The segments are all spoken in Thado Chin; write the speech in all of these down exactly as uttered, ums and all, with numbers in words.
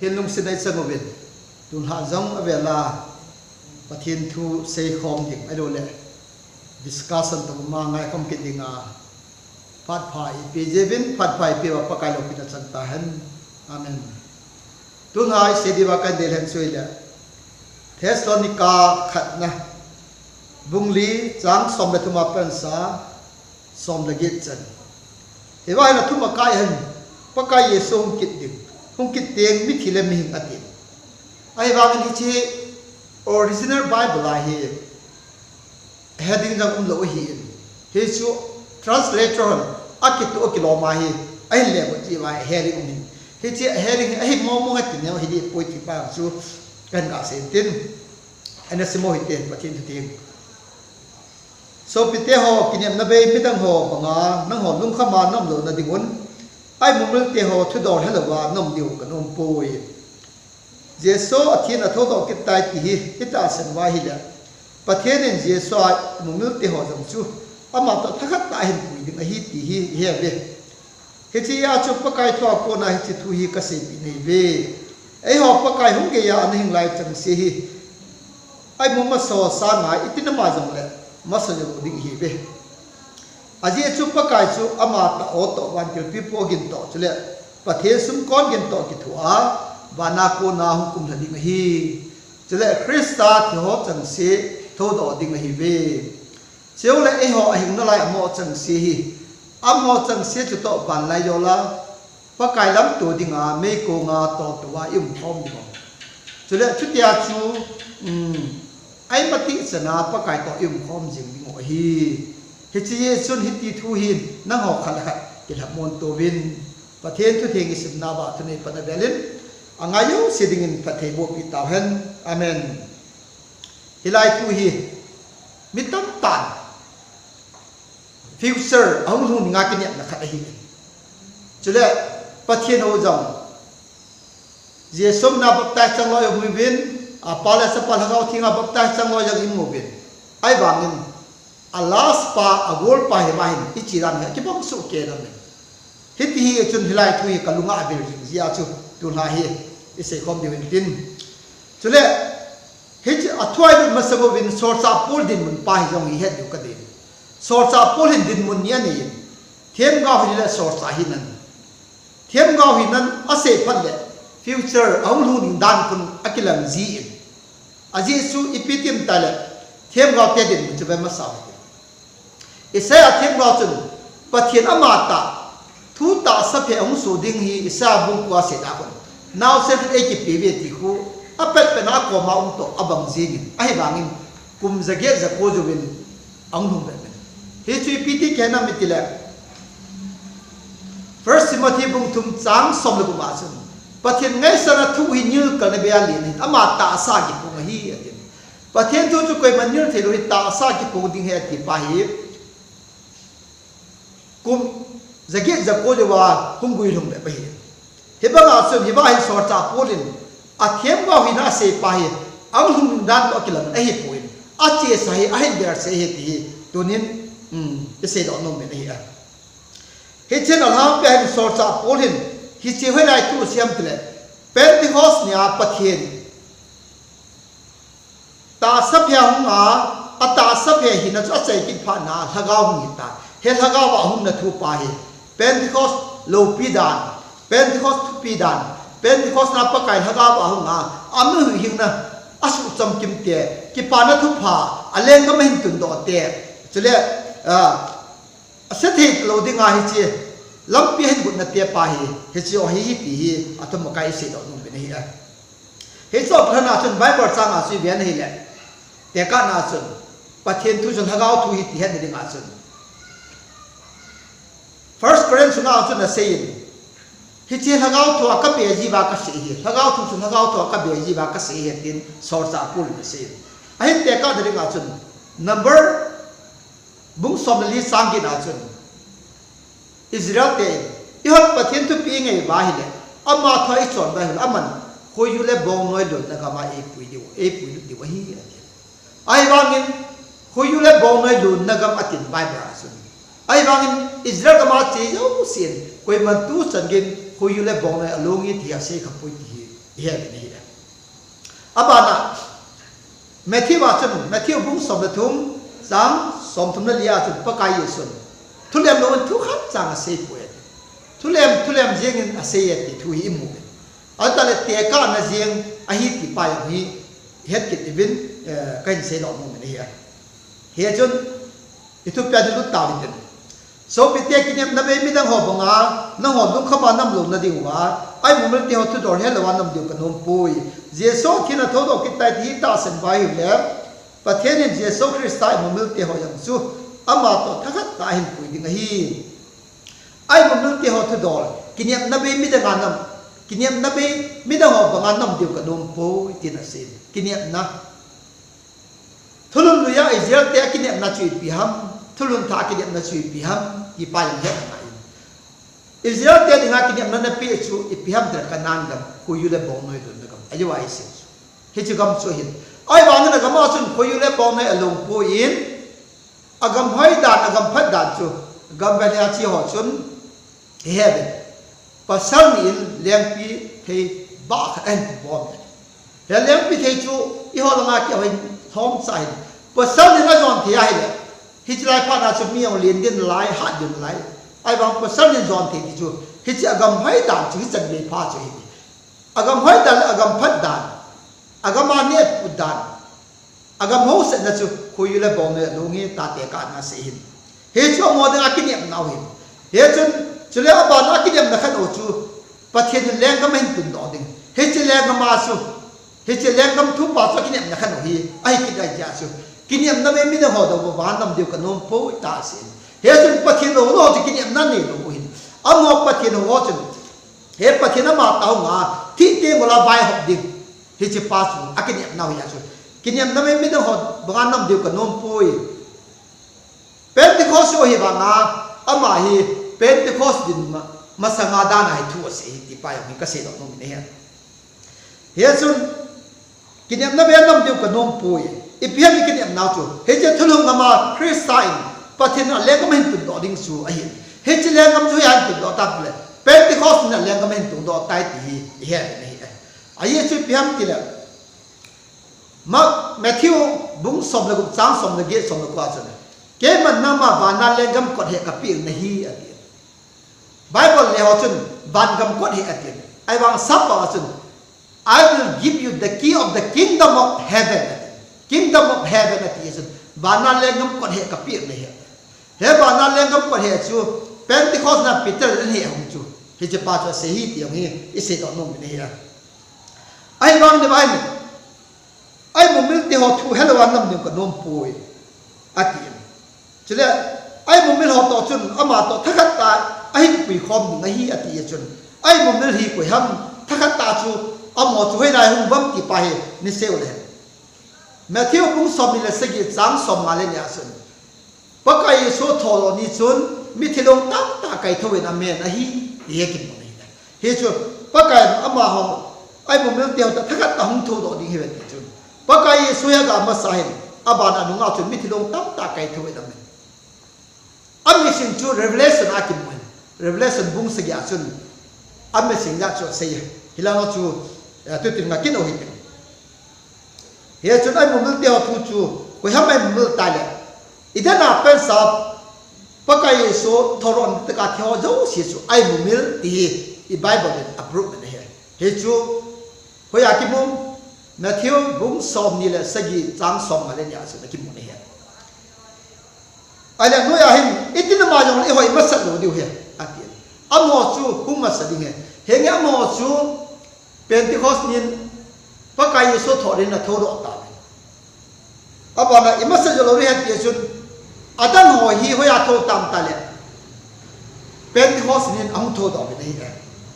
Pathen lungset a i chang uvin, tun lha jong a vela Pathen thu seikhom ding, ahilouleh discussion tobang ma ngaikhom kit dinga phat pha i pe jeh uvin, phat pha i pe uva Pakai loupina chang tahen. Amen. Tun lha i sei diuva kan del hen chu ahile, Thessalonica khatna bung li chang som le thum a pansa som le get chan. Hiva hin athum akai hen, Pakai Jesu hung kit ding, hung kit teng mithi le mihing ati. Ahivangin hiche original Bible a hi heading jong umlou ahin. Hichu translator hon akitoh akilom a hi ahin le got jeh uva heading um in. Hiche heading hi ahi mong mong a ti neo hi dipoi ti pa chu kan ga sei tin. Ana sim u hite, Pathen thu theng. Sopite ho, kinepna bei midang ho banga nangho lungkham a na um louna dingun, a-imumil te ho thudol helouva na um diu kanom poi. Jesu athin athoudoh kit tai ti hi i tahsan uva ahile, Pathen in Jesu a-imumil te ho jong chu ama toh thakhat tah a ahin pui ding ahi ti hi i he uve. Hiche a chu Pakai thu a kona hiche thu hi ka seipeh nahi uve. Eiho Pakai hung geiya ana hing lai chengse hi, a-imu masa sanga itin ama jongle masa jou lou ding ihi uve. Ajeh chu Pakai chu ama tah o toh vantilpipu agin toh chule Pathen sumkon gin toh kithoa, vana kona hung kumlha ding ahi. Chule Christa thi ho chengse thoudoh ding ahi uve. Chule eiho ahing nalai amo chengse hi, amaho chengse chutoh vanlaijol a Pakai lamto dinga meikonga totou a i umkhom ding u. Chule chutia chu, um, a-ima tihchana Pakai toh i umkhom jing ding u ahi. Hiche jeh chun hiti thu hin nangho khat le khat kilhamon touvin, Pathen thu theng i simna uva tuni pat avelin angai jouse dingin phatthei bohpeh tauhen. Amen. Hilai thu hi mi tamtah in future ahung lhung dinga kinepna khat ahi. Chule Pathen hou jong Jesu mina baptize chang loi i umuvin, Apa le Chapa Lhagao Thenga baptize chang loi jong i umuvin. Ahivangin a last pa, a gol pa hi ama hin i che dan hi akibang soh kei in aum in. Hiti hi chun hilai thu hi ka lunga avil jing jeh a chu tulha hi i seikhom diu hintin. Chule hiche a thu a i lut masang uvin solchah Paul dinmun pa hi jong i het diu ka dein. Solchah Paul hin dinmun ni anei in, themgao hi le solchah hinan. Themgao hinan asei phat le future ahung lhung ding dan khun akilang jin. Ajeh chu ipi tim tile themgao te dinmun chu ve masa u hite. Isaiah themgao chun Pathen ama tah, thu tahsa phe ahung soh ding hi Isaiah bung ko a asei dan khun, naosen khun eikipe uve ti khu apet pet a akoma um toh abang jingin, ahivangin kum jaget jako jouvin ahung lhung be in. Hichu ipi ti kihe nam itile, First Timothy bung thum chang som le gup a chun, Pathen ngaisahna thu hi nilkalna bei a len ahin, ama tahsa a kiphong ahi, atin. Pathen thu chu koiman nil theilou hi tahsa a kiphong ding ahi ati pa hi kum jaget jako jouva hung guilhung le pa hi. Hibanga chun hiva hin solchah Paul in athemgao hina asei pa hi ahung lhung dan toh akilang ahipoi, achesa hi ahin delsah ahi ti hi tunin, um, i seidoh nom in ahi a. Hichun alhangpi a hin solchah Paul hin hiche hoilai thu asei ham tile, Pentecost nia Pathen tahsa phe ahung a, atahsa phe hina chu achai kit phat na lhagao hung hitan. He lhagao a hung na thu pa hi Pentecost loupi dan, Pentecost thupi dan, Pentecost na Pakai lhagao a hung a, amihem hing na asuhcham kim te, kipana thupha, alenggam ahin tundoh te, chule, ah, ase thei lou dinga hiche lampi ahin gotna te pa hi, hiche ahi hi ti hi athum akai i seidoh nom in ahi a. Hiche a pat a chun Bible chang a chu i ven ahile, tekah na chun Pathen thu chun lhagao thu ahi ti hetna dinga chun First Corinth sunga chun asei in, hiche lhagao thu a kabe jiuva kasei ahi, lhagao thu chun lhagao thu a kabe jiuva kasei ahi tin solchah Paul in asei in. Ahin tekah na dinga chun Number bung som le li chang get a chun, Israel te in, eihon Pathen thupeh ingai uva ahile, ama thua ichon uva ahile, aman khoyu le bongnoi lonna gam a eipui diu, eipui lut diu ahi, ati. Ahivangin, khoyu le bongnoi lonna gam atin Bible a chun. Ahivangin, Israel gam a che jousen, koiman tuchan geiyin khoyu le bongnoi along e ti asei khapoi ti hi. Ihe, ihe. Abana, Matthew a chun, Matthew bung som le thum, chang som thum le li a chun, Pakai Jesun thulem lou in thu khat chang asei poi. Thulem, thulem jeng in asei e ti thu hi imu e. Atale tekahna jeng ahi ti pa jong hi het kit uvin, eh, kahin sei lou nom in ahi. Hichun, i thupi a ding lut tau hitin. Sopite, kinepna bei midang ho banga, nangho lungkham a nam louna diuva, a-imumil te ho thudol helou a nam diu kanom poi. Jesu athin a thoudoh kit tai ti hi tahsan uva ahile, Pathen in Jesu Christa a-imumil te ho jong chu, ama toh thakhat tah a ahin pui ding ahi. A-imumil te ho thudol, kinepna bei midang a nam, kinepna bei midang ho banga nam diu kanom poi, tin asei. Kinepna. Thulhun lui a Israel te a kinepna chu ipi ham, thulhun thah a kinepna chu ipi ham, ti pa jong het angai. Israel te dinga kinepna napeh chu ipi ham tile Canaan gam, khoyu le bongnoi lutna gam, ahiuva isei chu. Hiche gam chu ahin. Ahivangin agam a chun khoyu le bongnoi along poi in, agam hoi dan, agam phat dan chu, gam vel a che ho chun, Ihe uvin. Pasal ni in lengpithei bah khat ahin pubom e. Hi lengpithei chu eiho langa kihou in lhomcha ahin. Pasal ni in ajon thei ahile, hiche lai phat a chu mi jong len ding lai, hat ding lai. Ahivang pasal ni in jon thei ti chu, hiche agam hoi dan chu, hichan gei pha chu ahi. Agam hoi dan le agam phat dan, agam a neh put dan, agam housetna chu khoyu le bongnoi along e, tate kana sei hin. Hichu amaho dinga kinepnau hin. Hichun, chule abana kinepna khat u chu, Pathen in lenggam ahin tundoh ding. Hiche lenggam a chu, hiche lenggam thupa chu akinepna khat u hi, ahi kit ahi jeh chu. Kinepna bei midang ho banga nam diu kanom poi, ti asei. Hichun Pathen houlou chu kinepna neilou u hin. Amaho Pathen hou ho chun, hi Pathen ama tah hunga, thih teng ula vaihop ding. Hiche pa chu, akinepnau hi a chu. Kinepna bei midang ho banga nam diu kanom poi. Pentecost u hi vanga, ama hi Pentecost din ma, masanga dan a hi thu asei hi ti pa jong hi kasei lou nom in ahi. Hichun, kinepna bei a nam diu kanom poi. Ipi ham ikinepnau chu. Hiche thulhun gam a Christa in Pathen in alenggam ahin tundoh ding chu ahi. Hiche lenggam chu hoiya ahin tundoh tam tile, Pentecost in alenggam ahin tundoh tai ti hi, ihe uvin ahi. Ajeh chu ipi ham tile, Ma-, Matthew bung som le gup chang som le get, som le ko a chun, keiman nangma vana lenggam kot heh kapeh nahi, ati. Bible le ho chun, vangam kot heh ati. Ahivang sap a chun, I will give you the key of the kingdom of heaven, ati. Kingdom of heaven ati chun, vana lenggam kot heh kapeh nahi. Hi vana lenggam kot heh chu, Pentecost na Peter in ahung heh chu, hiche pa chu asei hi ti jong hi isei doh nom in ahi. Ahivang ni vang in, a-imumil te ho thu helou a nam diu kanom poi, ati. Chule, a-imumil ho toh chun ama toh thakhat tah a ahin pui khom ding ahi, ati chun, a-imumil hi koi ham, thakhat tah chu amaho chu hoilai hung uvem ti pa hi nei sei u le hen. Matthew bung som ni le sagi chang som nga le ni a chun, Pakai Jesu thoudoh ni chun, mithi lhong tamtah kaithou in amen ahi, ti hi kimu ahi. Hichu, Pakai in amaho, a-imumil te ho toh thakhat tah hung thoudoh ding ahiuve ti chun, Pakai Jesu hi aga masa hin, abana nunga chun mithi lhong tamtah kaithou in amen. A message chu Revelation a kimu ahi. Revelation bung sagi a chun, a message jat chu asei ahi. Hilanga chu, eh, tutin nga kit u hite. Hichun a-imumil te ho thu chu, koi ham a-imumil tai le. Eden a pensa, Pakai Jesu thoudoh ni tah a thi ho jouse chu a-imumil ti hi, i Bible in approve in ahi. Hichu, hoiya kimu, Matthew bung som ni le sagi chang som nga le ni a chun akimu ahi. Ahile noiya hin, iti nama jong le ihoi masat lou diu ahi, ati. Amaho chu hung masa ding ahi. Henge amaho chu Pentecost nin Pakai Jesu thoudoh in athoudoh tauve. Abana imasat jou lou ding ahi ti chun, adang ho hi hoiya thou tam tale. Pentecost nin ahung thoudoh uvin ahi.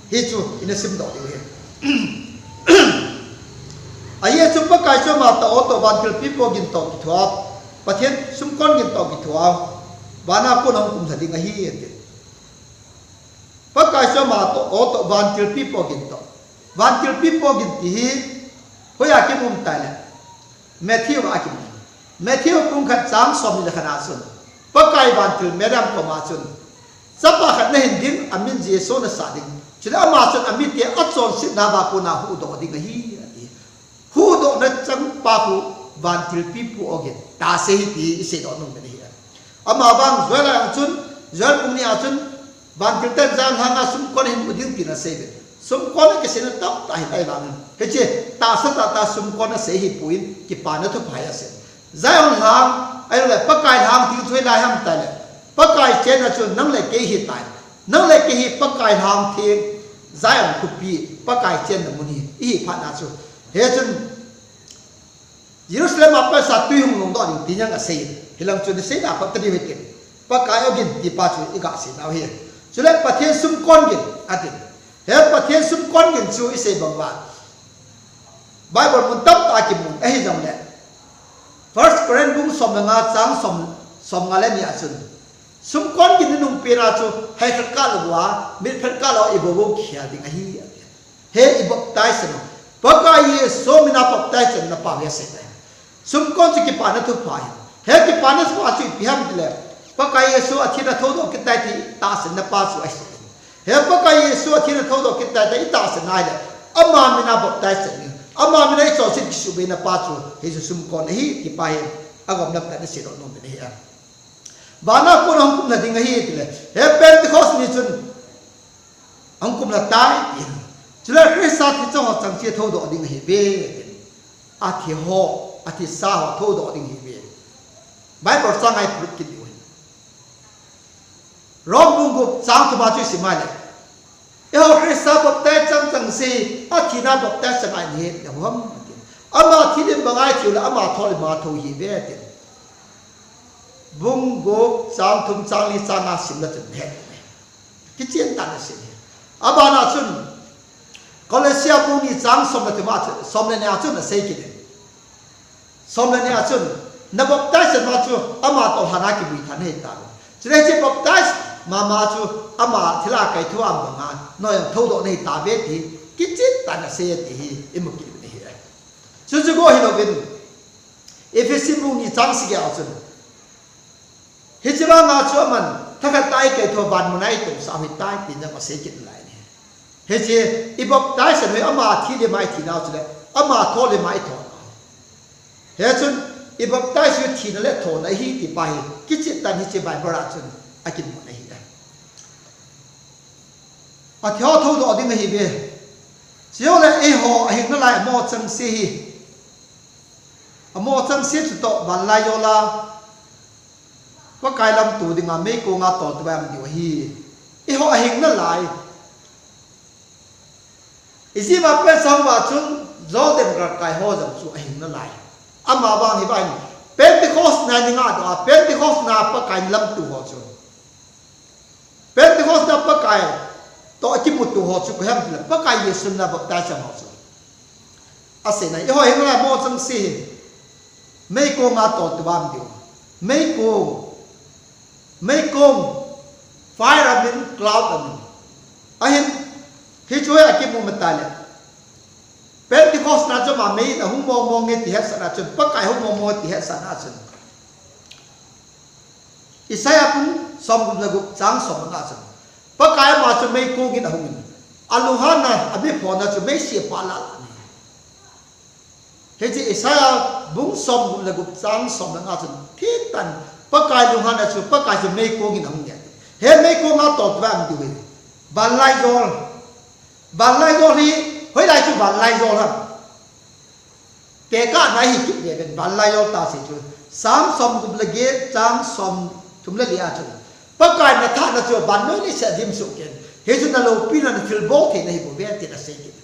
Hichu ina simdoh diu ahi. Ajeh chu Pakai chu ama toh, o toh vantil pipo gin toh kithoa, Pathen sumkon gin toh kithoa, vana kon ahung kumlha ding ahi, ati. Pakai chu ama toh, o toh vantil pipo gin toh. Vantil pipo gin ti hi hoiya kimu tai le. Matthew a kimu. Matthew bung khat chang som ni le khat a chun, Pakai vantil Mariam koma chun, chapa khat nahin ding, amin Jesu nasah ding. Chule ama chun amite achonsetna a kona huhdoh ding ahi, ati. Huhdohna changpa khu vantil pipu ogin tahsa ahi ti iseidoh nom in ahi. Amavang Joel a chun, Joel bung ni a chun, vantil ten Zion lhanga sumkon ahin mu ding tin asei ve. Sumkon a kiseina tamtah ahi tai vangin, hiche tahsa tahtah sumkon asei ahipoi, kipana thupha hi asei. Zion lhang, ahilou le Pakai lhang ti chu hoilai ham tile, Pakai chenna chu nang le kei ahitai. Nang le kei hi Pakai lhang theng, Zion khopi, Pakai chenna mun hi ihi phatna chu, hichun Jerusalem a patsa twi hung longdoh ding ti jong asei. Hilang chun isei da phat tadi hitin, Pakai ogin tipa chu iga sei nau hi. Chule Pathen sumkon gin, atin. Hi Pathen sumkon gin chu isei bang uva, Bible mun tamtah a kimun ahi jongle, First Corinth bung som le nga chang som, som nga le ni a chun, sumkon gin inung pena chu hai khat kah lou uva, mit phat kah lou a ibou bou kikhel ding ahi, ati. Hi ibaptize na, Pakai Jesu mina baptize channa pa hi asei tai. Sumkon chu kipana thupha ahi. Hi kipana thupha chu ipi ham tile, Pakai Jesu athi a thoudoh kit tai ti tahsanna pa chu ahi. Hi Pakai Jesu athi a thoudoh kit tai ti tahsan ahile, ama mina baptize chan ding, ama mina ichonset kisuhbeina pa chu hichu sumkon ahi tipa hi agom lam tah in iseidoh nom in ahi. Vana kona hung kumlha ding ahi tile, hi Pentecost ni chun hung kumlha tai, tin. Chule Christa thi chang ho chang cheh thoudoh ding ahiuve, tin. Athi ho, athisa ho thoudoh ding ahiuve. Bible chang a iphut kit diu ahi. Rome bung gup chang thum a chu isim a le, eiho Christa baptize chang chang se, athina baptize chang a ihet diu ham, tin. Ama thi lim banga ithi u le, ama thou lim a thou ahiuve, tin. Bung gup chang thum, chang li, chang nga simna chun ihet. Kichen tah in asei ahi. Abana chun, Colossians bung ni chang som le thum a chun, som le ni a chun asei kit in. Som le ni a chun, na baptize channa chu ama toh lhan a kimuithah nahi tauve. Chule hiche baptize mama chu ama thilha kaitho a um banga, nangho jong thoudoh nahi tauve ti, kichen tah in asei e ti hi imu kit u ahi. Chuchu bou hilouvin, Ephesi bung ni chang sagi a chun, hiche vanga chu aman thakhat tah a ikaitho a vanmun a itousah u ahitai, tin jong asei kit lai ahi. Hiche ibaptize u hi ama thi lim a ithina u chule ama thou lim a ithou u ahi. Hichun ibaptize u thina le thouna ahi tipa hi kichen tah in hiche Bible a chun akimun ahi. Athi ho thoudoh ding ahiuve. Chule eiho ahing nalai amo chengse hi, amo chengse chutoh vanlaijol a Pakai lamto dinga meikong a toltou a um diu ahi. Eiho ahing nalai, Egypt a patsa hung uva chun Jordan galkai ho jong chu ahing nalai. Amavang hiva hin Pentecost na ni nga doh a, Pentecost na Pakai lamto ho chu, Pentecost na Pakai toh akimuto ho chu koi ham tile, Pakai Jesu mina baptize chang ho chu. Asei na, eiho ahing nalai amo chengse hi meikong a toltou a um diu. Meikong, meikong, fire amin, cloud amin. Ahin, hichu hi akimu mata le, Pentecost na chu ama mei in ahung mong mong e ti hetsahna chun, Pakai hung mong mong e ti hetsahna chun, Isaiah bung somgup le gup chang som le nga chun, Pakai ama chu meikong in ahung in, alunghanna, amiphona chu meisi a pah lah lah ahi. Hiche Isaiah bung somgup le gup chang som le nga chun thiptah in Pakai lunghanna chu, Pakai chu meikong in ahung nge. Hi meikong a toltou a um diu ahi. Vanlaijol. Vanlaijol hi hoilai chu vanlaijol ham? Tekahna hi kit ve ven, vanlaijol tahsa chu. Psalm somgup le get chang somthum le li a chun, Pakai nathahna chu vannoi leiset a dimset kei in, hichu naloupina, nathilbol theina ahibouve, tin asei kit.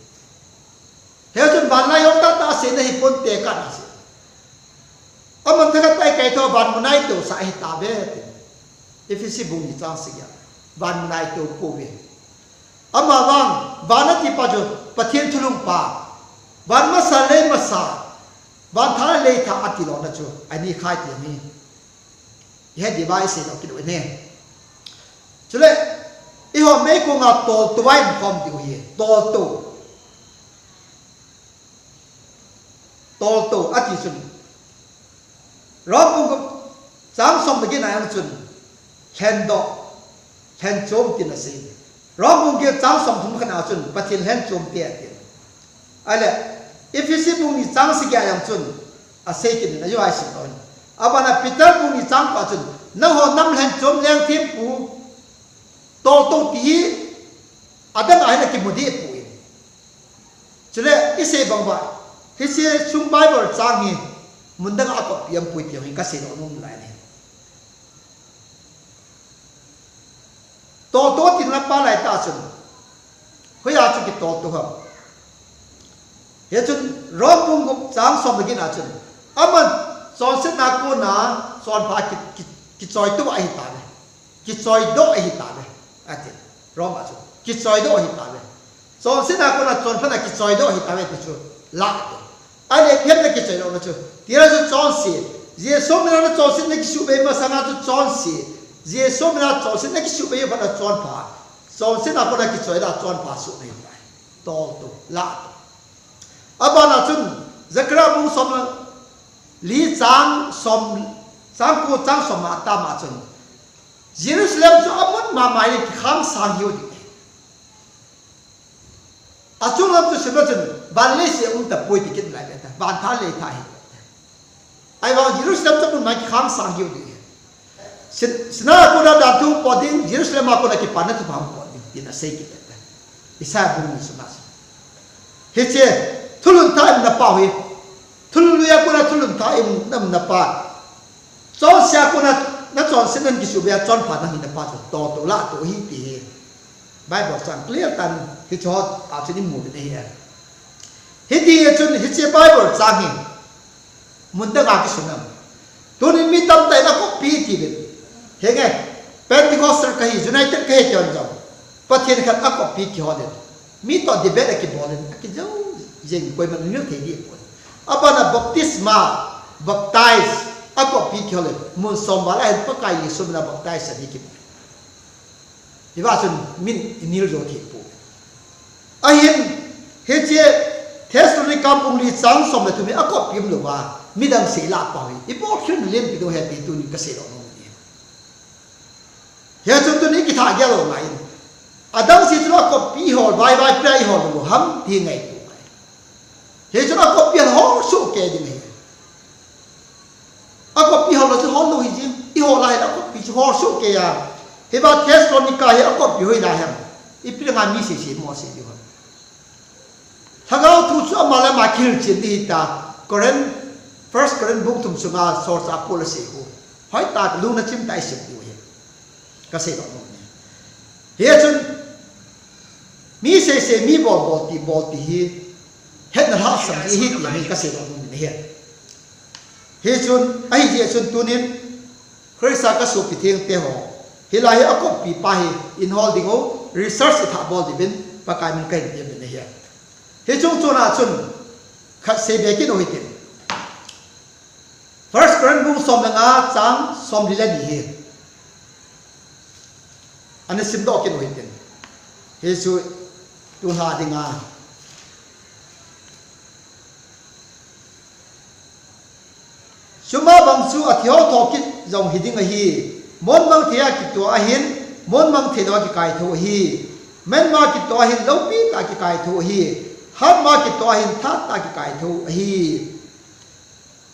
Hichun vanlaijol tahtah aseina ahipon, tekahna asei. Aman thakhat tah a ikaitho a vanmun a itousah ahitauve, tin. Ephesi bung ni chang sagi a, vanmun a itou pouve. Amavang, van atipa chu Pathen thulhungpa, van masa, lei masa, van thah le lei thah ati lona chu ani khai ti ahi. Ihet diuva isei lou kit u ahi. Chule, eiho meikong a toltou a ium khom diu ahi, toltou. Toltou ati chun, Rom bung gup chang som le get na a jong chun, lhendoh, lhenchom tin asei. Rom bung get chang somthum khat a chun Pathen lhenchom te ati. Ahile, Ephesi bung ni chang sagi a jong chun asei kit in, ajo a isim lou in. Abana Peter bung ni chang ko a chun, nangho nam lhenchom leng thempu toltou ti hi adang a hin akimu deh poi. Chule isei bang uva, hiche sung Bible chang hi mun dang a akoppi aum poi ti hi kasei nom lai ahi. Toltou tina pa lai ta chun, hoiya chu kitoltou ham? Hichun Rom bung gup chang som le get a chun, aman chonsetna kona chonpha ki, ki, kichoitou ahi tauve. Kichoidoh ahi tauve, ati. Rom a chu kichoidoh ahi tauve. Chonsetna kona chonphatna kichoidoh ahi tauve ti chu la ati. Ahile ipi ham na kichoidohna chu? Tile chu chonse. Jesu mina na chonsetna kisuhbei masanga chu chonse. Jesu mina chonsetna kisuhbei phatna chonpha. Chonsetna kona kichoidoh a chonpha sohna ahi tai. Toltou, la tou. Abana chun Zechariah bung som le li chang som, chang ko chang som a tam a chun, Jerusalem chu amun mama in kikhang sang hiu ding. Achung lam chu simna chun, van leiset a um tapoi ti kit lai ve ta, van thah lei thah hi. Ahivang Jerusalem chu amun mama kikhang sang hiu ding. Sin-, Sinai a kona danthu pot ding, Jerusalem a kona kipana thupha pot ding, tin asei kit ve ta. Isaiah bung ni sunga chu. Hiche, thulhun thah umna pa hi. Thulhun lui a kona thulhun thah umna pa. Chonse a kona, na chonsetna kisuhbei a chonpha nahina pa chu toltou la tou ahi ti hi. Bible chang clear tah in hiche ho a chun imu uvin ahi. Hiti a chun hiche Bible chang hi mun dang a kisun ham? Tunin mi tamtah in akoppi tiuvin. Henge, Pentecostal kahi, United kahi ti hon jong, Pathen khat akoppi kihol in, mi toh debate akibol in, akijou jeng, koiman mil thei ding pon. Abana baptisma, baptize, akoppi kihol in, mun som val a hin Pakai Jesu mina baptize ahi kibol. Hiva chun min inil jo thei poi. Ahin, hiche Thessalonica bung li chang som le thum hi akoppi um louva, midang sei lah pau hi, ibol khel na lienpi ding ahi ti tunin kasei lou nom e. Hichun tunin kitha gel lou ngai in. Adang se chun akoppi hol, vai vai pia ihol lou ham ti ngaito ngai. Hichun akoppi hol soh kei ding ahi. Akoppi hol lou chu hol lou hi jing. Ihol a hile akoppi chu hol soh kei a. Hiva Thessalonica hi akoppi hoilai ham? Ipi dinga mi sese mo sei diu ham? Lhagao thu chu ama le ama kihilchen ding ahi ta. Corinth, First Corinth bung thum sunga solchah Paul asei u. Hoitah lungna chim tah a isim diu ahi. Kasei lou nom e. Hichun mi sese mi bol bol ti bol ti hi hetna lhahsam ding ahi ti hi kasei lou nom e. Hichun, ahijeh chun tunin Christa kasopi thengte ho, hilai hi akoppi pa hi in hol ding u, research ithah bol diuvin Pakai min kahin tem in ahi. Hichung chon a chun khat sei be kit u hitin. First Corinth bung som le nga chang som li le ni hi ana simdoh kit u hitin. Hichu tulha dinga Chuma bang chu athi ho tho kit jong hi ding ahi. Mon mang thei a kitoh ahin, mon mang thei lou a kikai thou ahi. Mel ma kitoh ahin, loupi tah a kikai thou ahi. Hat ma kitoh ahin, that tah a kikai thou ahi.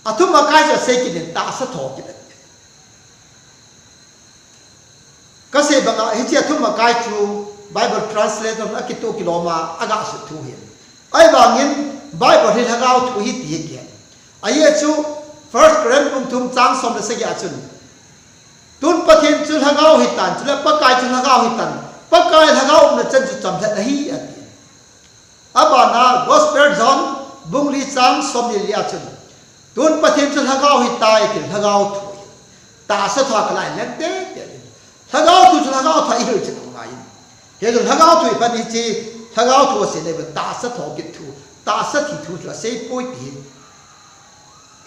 Athum a kai chu asei kit in, tahsa tho kit ahi. Kasei banga, hiche athum a kai chu Bible translator in akitoh kilom a, aga sut thu ahi. Ahivangin Bible hi lhagao thu ahi ti hi kihe. Ajeh chu First Corinth bung thum chang som le sagi a chun, tun Pathen chu lhagao ahitan, chule Pakai chu lhagao ahitan, Pakai lhagao umna chan chu chamlhat ahi, ati. Abana Gospel John bung li chang som ni le li a chun, tun Pathen chu lhagao ahitai, ati, lhagao thu ahi. Tahsa thu a kalai leng tete. Lhagao thu chu lhagao thu a ihil chet u ngai in. Hichu lhagao thu ipan hiche, lhagao thu asei le ban tahsa tho kit thu, tahsa thi thu chu asei poi ti hi.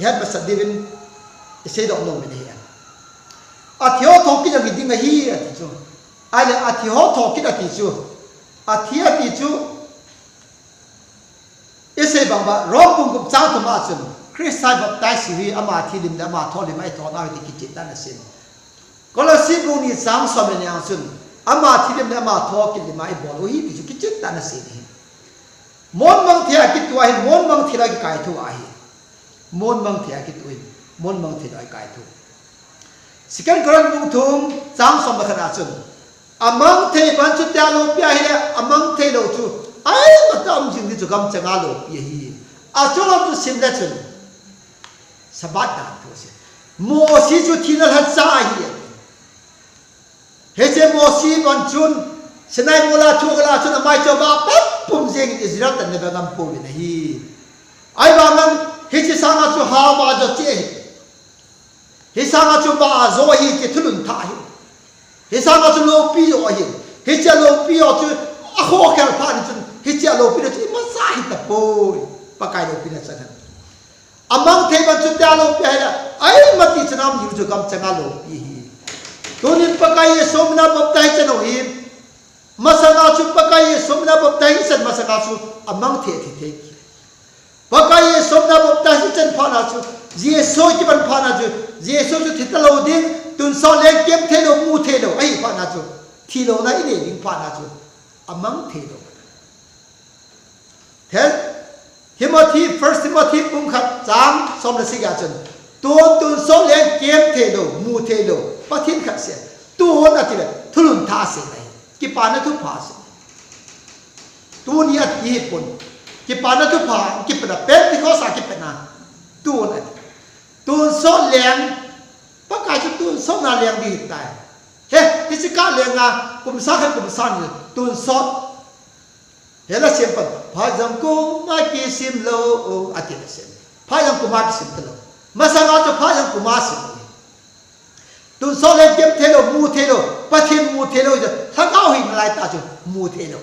Ihet masat diuvin isei doh nom in ahi. Athi ho tho kit jong hi ding ahi ati chu. Ahile athi ho tho kit ati chu. Athi ati chu. Isei bang uva, Rom bung gup chang thum a chun, Christa baptize hi ama thilim le ama tholim a ithonau hi ti kicheh dan asei. Colossae bung ni chang som le ni a chun, Ama thilim le ama thokit lima ibol u hi ti chu kichentah in asei ahi. Monmang thei a kitoh ahin, monmang thei a kikaitoh ahi. Monmang thei a kitoh ahin, monmang thei a kikaitoh. Second Corinth bung thum chang som le khat a chun, amang thei pan chu tia loupi ahile, amang thei lou chu, ai, mata um jing ding chu gamchang a loupi ahi. Achung chu sim le chun, Sabbath dan thu asei. Mosi chu thina lhacha ahi. Hiche Mosi ban chun, Sinai mol a thu agal a chun, amai chu aba pum pum jeng in Israel te ana ve ngam pouvin ahi. Ahivangin, hiche sanga chu hava jo che ahi. Hi sanga chu ba jo ahi, hiche thulhun thah ahi. Hi sanga chu loupi jo ahi. Hiche loupi jo chu, akhokhel phat in chun, hiche loupi jo chu, imacha hi tapoi. Pakai loupina chang ahi. Amang thei ban chu tia loupi ahile, ai, mati chanam yu chu gamchang a loupi ahi. Tunin Pakai Jesu mina baptize chan u hi. Masanga chu Pakai Jesu mina baptize chan masanga chu amang thei thi thei. Pakai Jesu mina baptize chan phat na chu, Jesu kipan phat na chu, Jesu chu thi talou ding, tonsot leng kem thei lou, mu thei lou, ahi phat na chu, thi louna inei ding phat na chu, amang thei lou. Thil, Timothy, First Timothy bung khat chang som le sagi a chun, tun, tonsot leng kem thei lou, mu thei lou, Pathen khat seh, tun atile, thulhun thah asei ahi, kipana thupha asei. Tuni ati hi pon, kipana thupha, kipana Pentecost a kipana, tun ati. Tonsot leng, Pakai chu tonsot na leng ding ahitai. He, hiche kah lenga, kum sang khat kum sang ni, tonsot. Hela siam pan, phat jang kum a kisim lou, ati la siam. Phat jang kum a kisim talou. Masanga chu phat jang kum a sim lou. Tonsot leng kem thei lou, mu thei lou, Pathen mu thei lou, lhagao hina lai tah chu mu thei lou.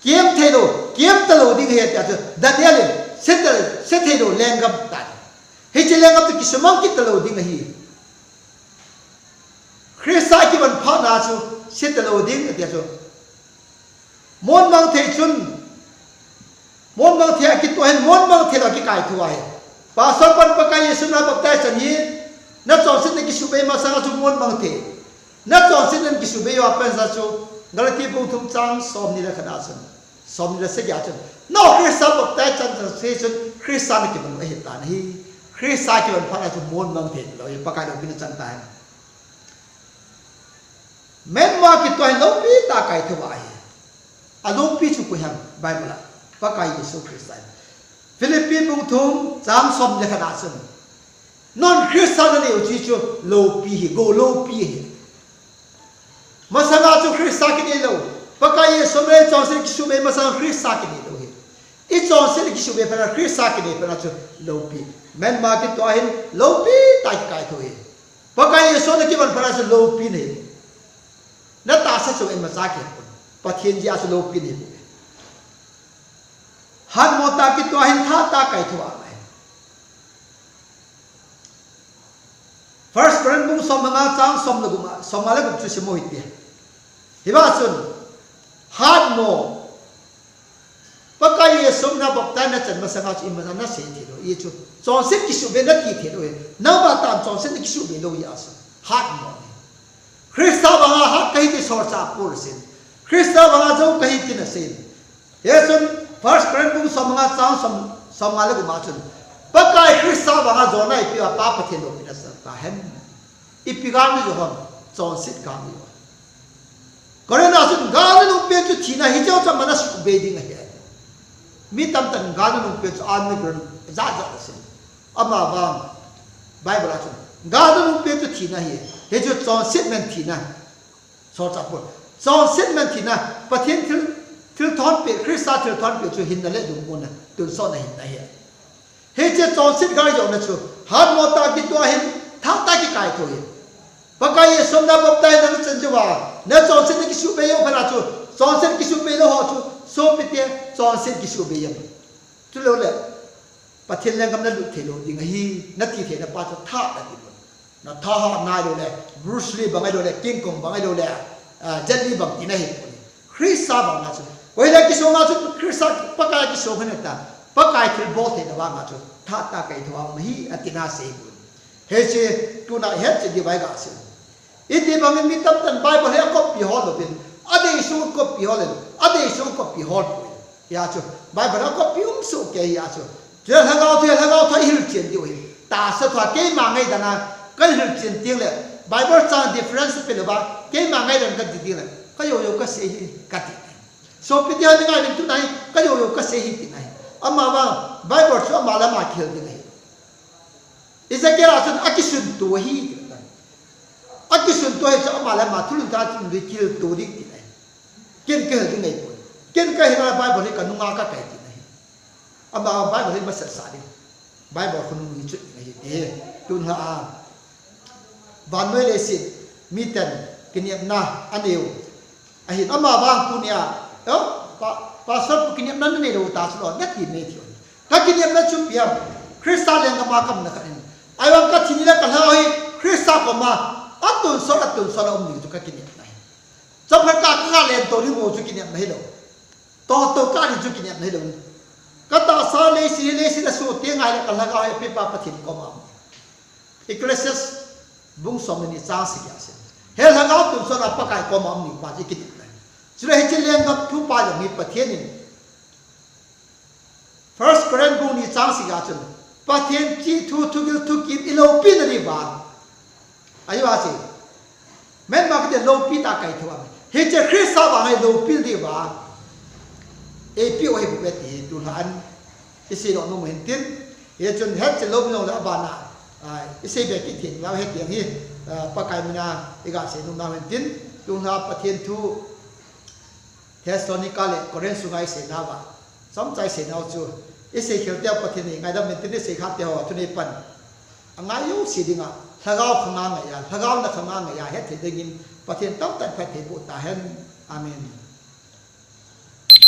Kem thei lou, kem talou ding ahi tia chu, Daniel in, se ta, se thei lou lenggam ati. Hiche lenggam chu kisumang kit talou ding ahi. Christa kiman phat na chu, se talou ding atia chu. Monmang thei chun, monmang thei a kitoh ahin, monmang thei lou a kikaitoh ahi. Pastor pan Pakai Jesu mina baptize chan hi, nachonsetna kisubei masanga chu monmang thei. Nachonsetna kisubei uva pensa chu, Galati bung thum chang som ni le khat a chun, som ni le sagi a chun, nangho Christa baptize chan chun, Christa nakiman u ahitan ahi. Christa kiman phat na chu monmang thei lou, Pakai loupina chang tahen. Manmang kitoh ahin loupi tah a kaitoh ahi. Aloupi chu koi ham Bible a? Pakai Jesu Christa ahi. Philippi bung thum chang som le khat a chun, nangho Christa nanei u chu loupi ahi, gou loupi ahi. Masanga chu Christa kinei lou. Pakai Jesu mina chonset kisubei masanga Christa kinei lou ahi. Ichonset kisubei phat na Christa kinei phat na chu loupi. Manmang kitoh ahin loupi tah a kikaitoh ahi. Pakai Jesu nakiman phat na chu loupi nahi. Natahsa chu imacha kihepon. Pathen jeh a chu loupi nahi. Hatmo tah a kitoh ahin, tha tah a kaitoh ahi. First Corinth bung som le nga chang som le gup a, som nga le gup chu sim u hite. Hiva chun, hatmo, Pakai Jesu mina baptize nachan masanga chu imacha nasei thei lou, i chu, chonset kisubei nati thei lou hi. Nangma tah chonset kisubei lou hi ahi. Hatmo ahi. Christa vanga hat kahi ti solchah Paul in asei. Christa vanga jou kahi tin asei. Hichun First Corinth bung som nga chang som, som nga le gup a chun, Pakai Christa vanga jona ipeh uva Pa Pathen loupina chang tahen. Ipi gal najo ham? Chonset gal najo. Corinth a chun gal nanung pen chu thina ahi, hiche chu aman asubei ding ahi. Mi tamtah in gal nanung pen chu underground jat jat asei. Amavang Bible a chun gal nanung pen chu thina ahi. Hichu chonset man thina. Solchah Paul. Chonset man thina, Pathen thil, thilthonpeh, Christa thilthonpeh chu hinna le lungmonna, tonsotna hinna ahi. Hiche chonset gal jona chu, hatmo tah a kitoh ahin, tha tah a kikaitoh ahi. Pakai Jesu mina baptize nachan jouva, nachonset nakisubei jou phat na chu, chonset kisubei lou ho chu, sopite, chonset kisubei jeng. Chulou le, Pathen lenggam nalut thei lou ding ahi, nati theina pa chu tha nati lou. Nathahat nai lou le, Bruce Lee bang ahilou le, King Kong bang ahilou le, ah, Jet Li bang tina ahi poi. Christa vanga chu. Koi le kisong a chu Christa Pakai kisong ahi ta. Pakai thilbol theina vanga chu. Tha tah a kaitoh ahi atina asei poi. Hiche tuna het che di vai ga se. Iti bangin mi tamtah in Bible hi a copy hol louvin, adei sung a copy hol in, adei sung a copy hol poi. Hia chu Bible a copy um soh kei hia chu. Chule lhagao thu, lhagao thu a i hilchen diu hi. Tahsa thu a keima ngaidan a ka hilchen teng le, Bible chang difference pe louva, keima ngaidan ka ti teng le, ka jou jou ka sei hi ka ti. Sopi te hon ngai uvin, tuna hi ka jou jou ka sei hi tina hi. Amavang Bible chu ama le ama kihil ding ahi. Ezekiel a chun akisunto ahi tina. Akisunto ahi chu ama le ama thulhun tah chun kihilto ding tina ahi. Ken ka hil ding ahipoi. Ken ka hil a Bible hi ka nunga ka kai tina ahi. Ama Bible hi masat sah ding. Bible khonung hi chu ding ahi ti. Tun lha a, vannoi leiset miten kinepna aneiu ahin, amavang tunia, eh, pa, Pastor pu kinepna nanei lou ta chu lo, nati mei ti. Ka kinepna chu ipi ham? Christa lenggam a ka umna khat in, ahivang ka thi ni le ka lhagao hi Christa koma atonsot, atonsot a um ding chu ka kinepna ahi. Chomkhat kah a ka lento ding bou chu kinepna hilou. Toh toh kah ding chu kinepna hilou. Ka tahsa leiset, leiset a soh teng ahile ka lhagao hi apepa Pathen koma um. Ecclesiastes bung som le ni chang sagi a asei, he lhagao tonsot a Pakai koma um ding pa chu i kinepna ahi. Chule hiche lenggam thupa jong hi Pathen in First Corinth bung ni chang sagi a chun, Pathen chih thu, thugil thukim i loupina diuva, ahiuva chu Myanmar kiti loupi tah a kaithou a, hiche Christa vang hi loupina diuva eipeh u ahi bouve ti hi tulha in i seidoh nom u hintin. Hichun hetchen lou jongle abana, ah, i seibe kit thei nau hetiang hi, ah, Pakai mina i gasei nom nau hintin. Tulha Pathen thu Thessalonica le Corinth sunga i seinauva, chomcha i seinau chu, i seikhel teu Pathen in ngaidam intin, i seikha teho thunei pan angai jouse dinga lhagao khanga ngaiya, lhagao na khanga ngaiya hetthei dingin Pathen tamtah in phatthei boh tahen. Amen.